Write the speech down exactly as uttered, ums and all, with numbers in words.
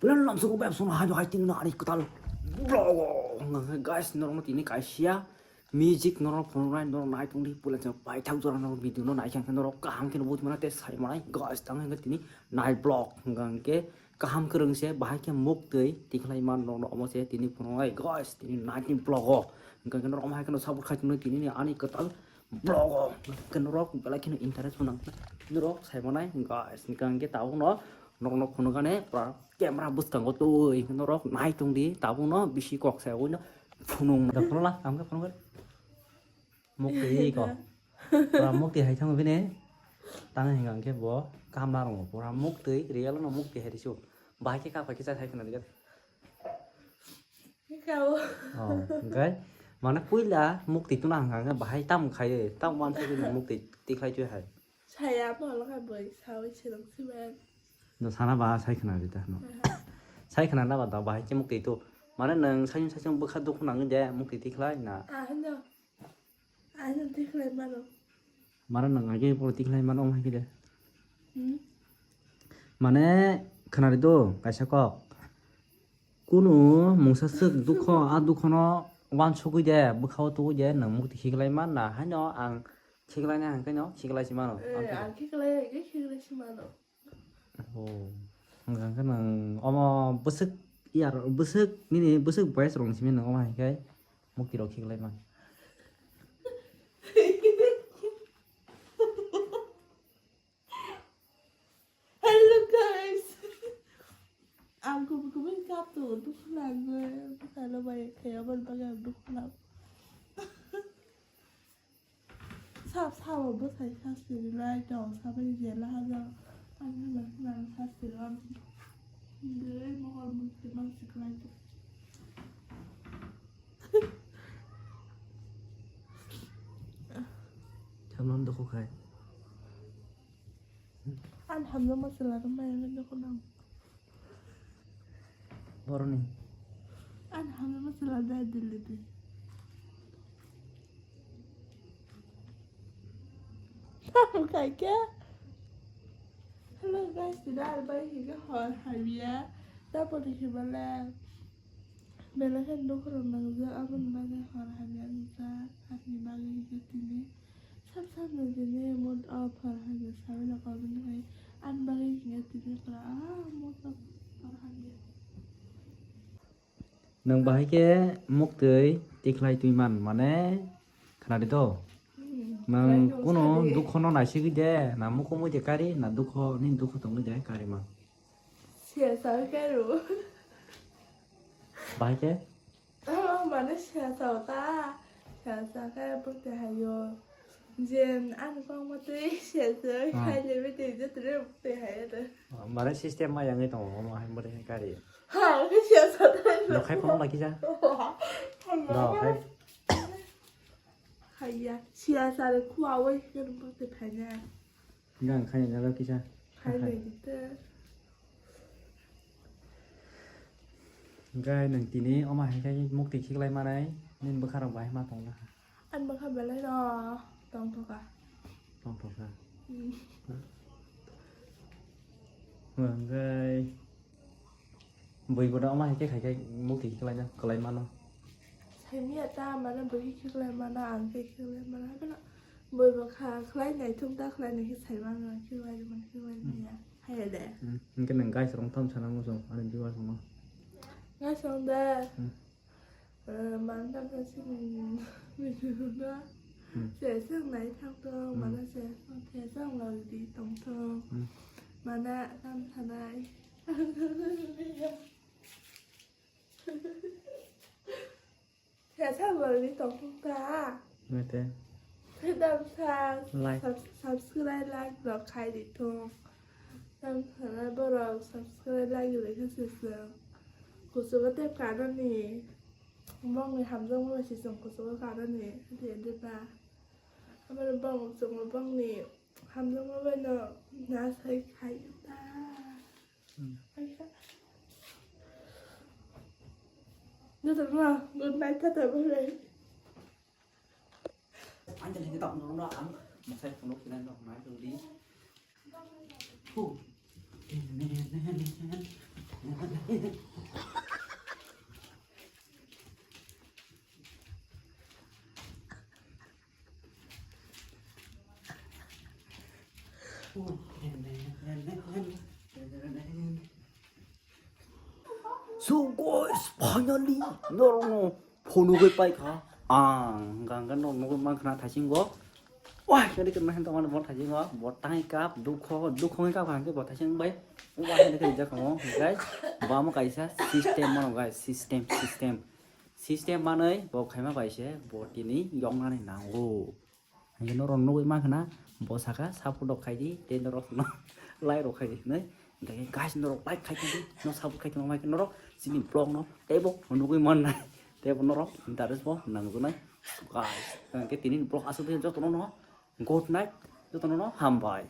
Hello, lamsok bai song hai hai tini na ani kwtal vlog o. Hwnka khe guys, norokno tini kaisa music norok phunuknai norok nai tongdi, puila chwng paithak jora norok video no naikha khe norok kaham khe nubui mano tei sai manai guys, tamo hwnka tini night vlog hwnka khe kaham kwrwng se bahai khe muktwi tikhlai man norokno omo se tini phunuknai guys, tini night ni vlog o hwnka khe norok omo hai kheno support khai tongdi tini ani kwtal vlog o hwnka khe norok belai kheno interest bo nang norok sai manai guys, hwnka khe tabukno norokno phunukani pura camera bwskango twi norok nai tongdi tabukno bisi kok sai oino phunuk da phunukla ang khe phunukgwi. Mukti ko. Pura mukti hai thango bini. Tang hinga khe bo kama rwngo pura mukti real no mukti hai risu. Bahai khe kaphai khe chak hai khna diga. Kao. Oh, hwnkhe mane puila mukti tuna hwnka khe bahai tam khai tam wan thai mukti tikhlai twi hai. Saya apa lo kai boy sawi sirang simen. No sana ba sai khna rita no. Aha. Sai khna na ba da bahai khe mukti tu. Mane nwng sai sai bwkha dukhu nang de mukti tikhlai na. Ah no. Ano tikhlai mano. Mane nwng age poro tikhlai mano omo hai khe de. Hmm. Mane khna ri do kaisa kok. Kunu mungsa swk dukho, a dukhono wansugwi de, bwkhao tubui de, nwng mukti khiklai man na, haino ang khiklai nai hwnkhe no khiklai si mano. Eh, ang khiklai, ang khiklai si mano. Oh, hwnkha khe nwng omo bwswk yar, bwswk nini bwswk boys rok ni simi nwng omo hai khe mukti rok khiklai man. Hello guys. Ang kubui kubui kap tongo, dukhu nangwi. Bwsano bai khe aboni bagwi ang dukhu nang. Sab sabo bwsai sasti rinai tong sabai jela haja. Ang hwnba hwnba sasti rw ang. Dui mohor mukti mang siklai tong. Thamlam dukhu khai. An hamjak ma chwla rw maya nw dukhu nang. Boroni. An hamjak ma chwla da Delhi di. Tamo khai khe. Hello guys, tini ar bai hinkhe hor hamya. Taponi himalaya. Belai khe dukhu rok nangjak, aboni bagwi hor hamya wngjak, aboni bagwi hinkhe tini sab sab no tini mood off hor hamya sawi rok aboni hai ani bagwi hinkhe tini pura ah mood off hor hamya. Nwng bahai khe muktwi tikhlai twi man mane khna di do. Hmm, nwng khlai khe kunu uskha di. Dukho no naisigwi de na mukhumui de kari na dukho ni dukho tongwi de kari man. Siya sawi khe ru. Bahai khe? Oh, mane siya sao ta. Siya sa khe bwtwi hayo. Jen ani bangma twi siya sa. Ah. Khai le bwtwi je tre bwtwi hayo de. Ah, mane system ma yangwi tongo, omo hai bwtwi hai kari. Ha, khe siya sa ta. Do khai phone laki ja. Do khai. Haiya, siya sa re khuawi khe bwtwi phaina. Gang khai na kisa. Khai nai di te. Hingke nwng tini omo hai khe mukti khiklai manai, nini bwkha rok bahai ma tong laha. Ani bwkha belai no tong thoka. Tong thoka. Hmm. Hingke bui bo da omo hai khe khai khe mukti khiklai na kwlai mano. Saimiya ta mano bui khiklai mano, ang khe khiklai mano, haphano bui bo kha khlai nai thung ta khlai nai khe sai mano, khiklai mano, khiklai maya. Haya de. Hmm, hingke nwng guys rok tham sana muchung, ani viewers rok no. Guys rok de. Hmm. Eh, man tam ta sini video no. Hmm. Se se nai thang to, hmm, mana se se se ngai di tong to. Hmm. Mana tam thanai. Thesa lori tongthok ta. Mete. Sedam sa like. Subs-, subscribe like rok khai di thong. Tam sana borok subscribe like rok khe se chwng. Kuchugo tei kanani. Bongni hamjakma bai se chwng kuchugo kanani. Hadi hadi ba. Amaro bong chwng bongni hamjakma bai no na sai khai ta. Hmm. Jotono good night, tata, bye bye. Ang tadi kita nonton ang masai phone kena nonton nai tadi. Huh. So guys, finally, norokno phone nugwi paikha. Ang hwnkha hwnkhe norok nugwi mankha na thaisingo. Wah, kadi kadi mankha tongmani bo thaisingo. Bo tangwi kap, dukho, dukho wngwi kap hwnkhe bo thaising bai. Wah, kadi kadi jak tongo, guys. Bo amo kaisa system mano, guys, system, system. System manwi bo khaima bai se bo tini yoknani nango. Hingke norok nugwi mankha na, bo saka, "Support rok khaidi, tei norok no like rok khaidi," hinwi. Hingke guys, norok like khai tongdi, no support khai tongma bai khe norok chini vlog no teibo nugwi mannai, teibo norok interest bo nangjaknai. Guys, hingke tini vlog aswk jotono no good night, jotono no hambai.